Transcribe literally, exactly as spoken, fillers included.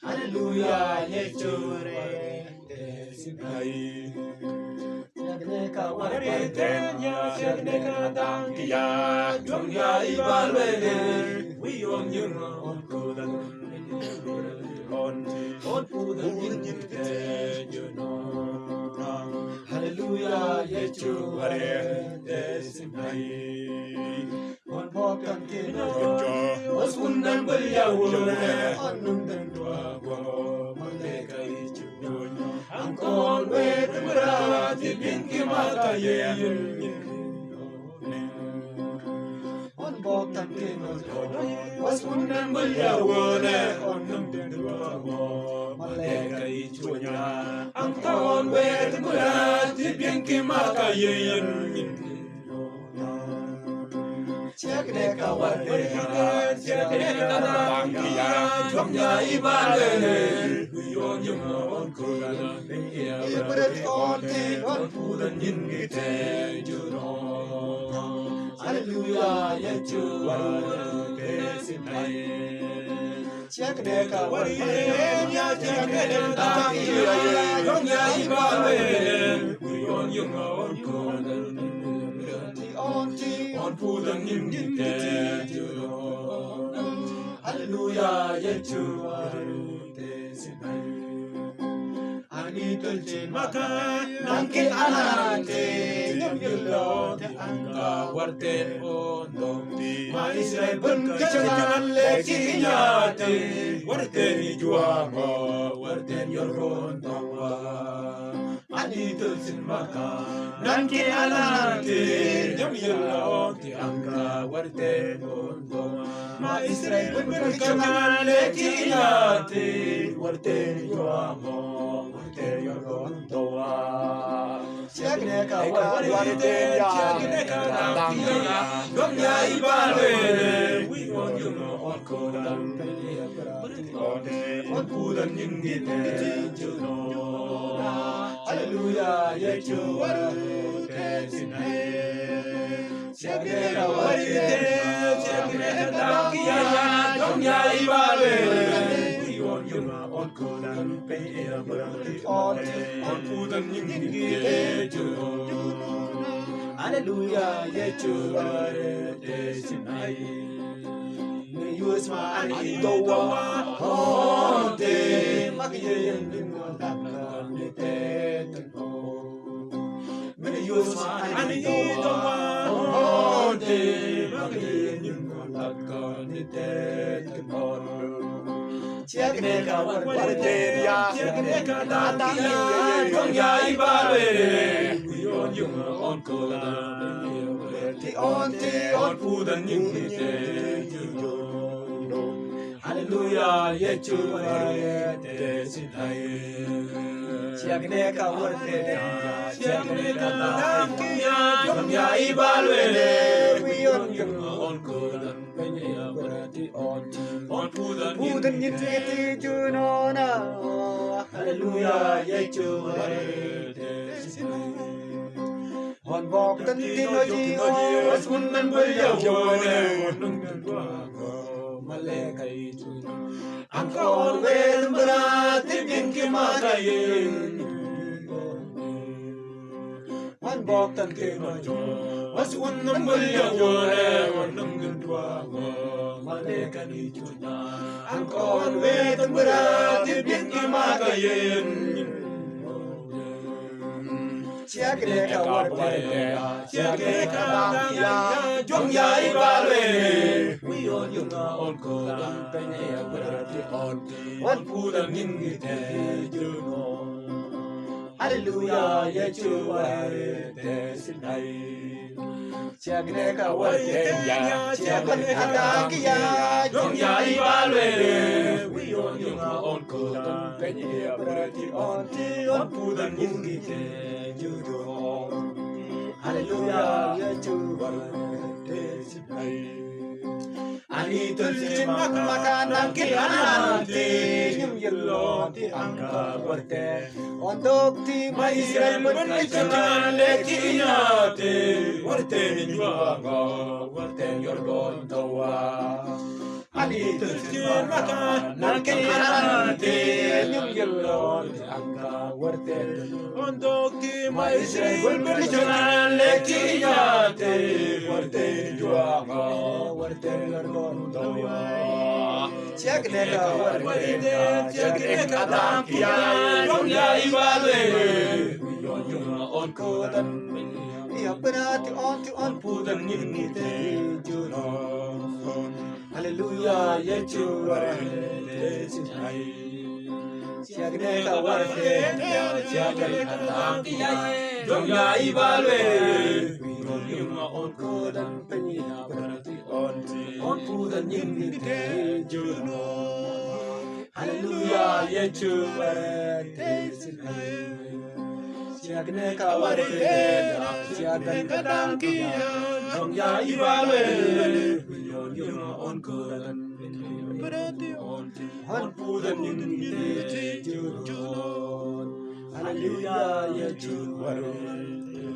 Hallelujah, Yesu. Ai. Ciekne ka warketen ya, ciekne ka dangkiya, juang ya i balwene, wiyon yung on kudan, on, on kudan yinte juno. Hallelujah, Yesu warete sinai. Hon boktan kino os undan beliau ne, hon undan dua go maleka ichu. Angkon wet murati binki makaye. Hon boktan kino os undan beliau ne, hon undan dua go maleka ichu. Angkon wet murati binki makaye. Ciekne ka warketen, ciekne ka dangkiya, juang ya i balwene, wiyon yung on kudan, ibarat on ti, on kudan yingite juno. Hallelujah, Yesu warete sinai. Ciekne ka warketen ya, ciekne ka dangkiya, juang ya i balwene, wiyon yung on kudan, on ti, on kudan yingite juno. Hallelujah, Yesu warete sinai. Ani tulchin maka, nangkin anante, nyam yullo, te angka warten ondo. Ma Israel bun kachanan leki inyate, warten ijuama, warten yorgondowa. Ani tulchin maka, nangkin anante, nyam yullo, te angka warten ondo. Ma Israel bun kachanan leki inyate, warten ijuama, warten yorgondowa. Ciekne ka warketen ya, ciekne ka dangkiya, juang ya i balwene, wiyon yung on kudan, on kudan yingite juno. Hallelujah, Yesu warete sinai. Ciekne ka warketen, ciekne ka dangkiya, juang ya i balwene, wiyon yung on kudan, pe ya berarti on, on kudan yingite juno. Hallelujah, Yesu warete sinai. Ni yusma ani dowa, honte, makiyen, ni mo daka, ni te, te, oh. Ciekne ka warketen ya, ciekne ka dangkiya, juang ya i balwene, wiyon yung on kudan, ti on ti on kudan yingite juno. Hallelujah, Yesu warete sinai. Ciekne ka warketen ya, ciekne ka dangkiya, juang ya i balwene, wiyon yung on kudan, pe ya berarti on, on kudan yingite juno na. Hallelujah, Yesu warete sinai. Hon boktan tino ji, os undan beliau ne, hon undan dua go maleka ichu. Angkon wet murati binki makaye. Hon boktan tino ji, os undan beliau ne, hon undan dua go maleka ichu. Angkon wet murati binki makaye. Ciekne ka warketen ya, ciekne ka dangkiya, juang ya i balwene, wiyon yung on kudan, pe ya berarti on, on kudan yingite juno. Hallelujah, Yesu warete sinai. Siak neka warten ya, siak neka dangki ya, yong ya ibalwe. Wiyon yong on kudan, peñi ya berarti on ti, on pudan yingite, judo. Haleluya, ya judo. Ani tulcin mak makan dangki anante, nyum yello ti angka warte. Ondok ti ma Israel berarti on leki inyate, warte ni juanga, warte yorgon tawa. Ani tulcin makan dangki anante, nyum yello ti angka warte. Ondok ti ma Israel berarti on leki inyate, warte ni juanga, warte yorgon tawa. Siak neka warten ya, siak neka dangki ya, yong ya ibalwe. Wiyon yong on kudan, ya berarti on ti, on pudan yingite, judo. Haleluya, Yesu warten. Siak neka warten ya, siak neka dangki ya, yong ya ibalwe. Wiyon yong on kudan, peñi ya berarti on ti, on pudan yingite, judo. Haleluya, Yesu warten. Siak neka warten ya, siak neka dangki ya, yong ya ibalwe. Wiyon yong on kudan, berarti on ti, on pudan yingite, judo. Haleluya, Yesu warten.